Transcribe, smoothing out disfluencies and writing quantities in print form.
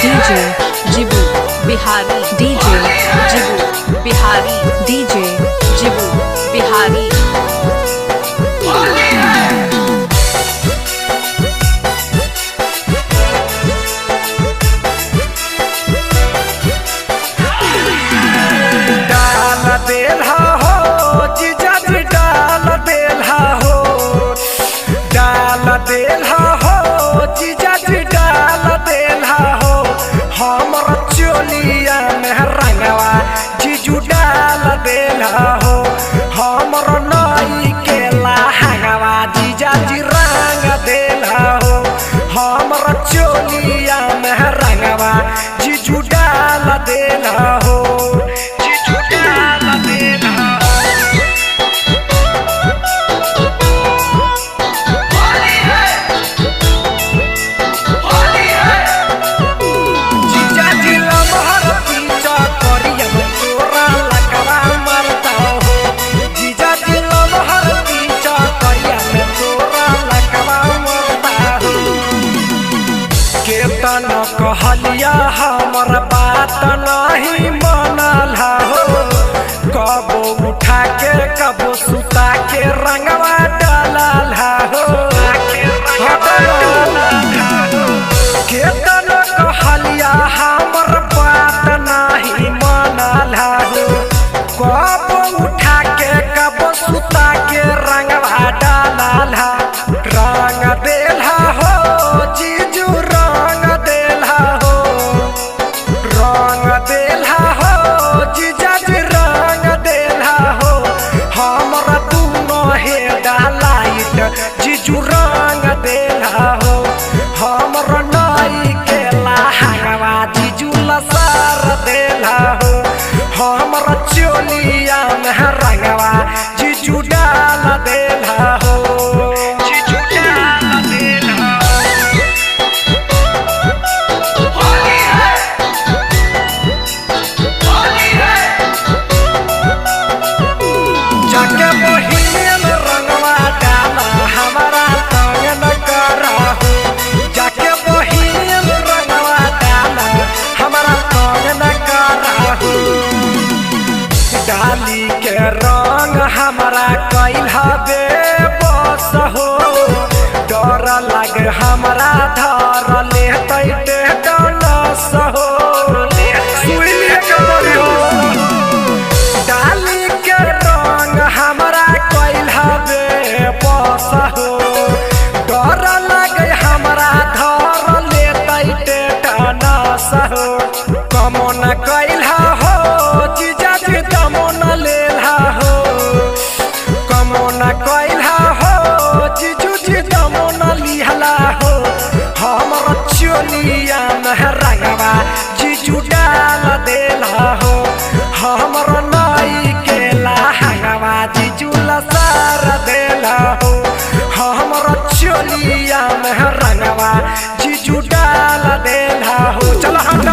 DJ Jibu Bihari DJ Jibu Bihari DJ Jibu Bihari. डाल देलहा हो जीजा जी डाल देलहा हो, डाल देलहा हो जीजा जी डाल देलहा हो। हमर चोलिया में रंगवा जीजू डाल देलहा हो, हमर नई के लहंगवा जीजा जी रंग देलहा हो। हमर चोलिया में रंगवा जीजू डाल देलहा हो, जीजू डाल देलहा हो। जीजा जी लमहर पीछा करियम तोरा लकवा मरता हो। जीजा जी लमहर पीछा करियम तोरा लकवा मरता हो। केतन कहलिया हमर बात नहीं मनल हो, कबो उठा के कबो सुता के रंगवा डालल हो। केतन कहलिया हमर बात नहीं मनल हो, कबो उठा के कबो सुता के रंगवा डालल। रंग देलहा हो जीजू रंग देलहा हो, रंग देलहा हो जीजा जी रंग देलहा हो। हमरा दुनो हे डालाइट जीजू रंग देलहा हो, हमर नई के लहंगवा जीजू लसार देलहा हो। हमर चोलिया में रंगवा जीजू डाल देलहा हो, जीजू डाल देलहा हो। जाके बहिन में रंगवा डाला हमारा तंग न करा हो। जाके बहिन में रंगवा डाला हमारा तंग न करा हो। डाली के रंग हमारा कैल हबे बस हो, डर लागे हमारा धर ले तैते डलस हो। सुइलिए के पड़ी हो। डाली के रंग हमारा कैल हबे बस हो, डर लागे हमारा धर ले तैते डलस हो। कमो न कैल हो जीजा जी दमो न लेलहा हो, कमो न कैल हो जीजू जी दमो न लिहला हो। हमर चोलिया में रंगवा जीजू डाल देलहा हो, हमर नई के लहंगवा जीजू लसार देलहा हो। हमर चोलिया में रंगवा जीजू डाल देलहा हो। चल हटा।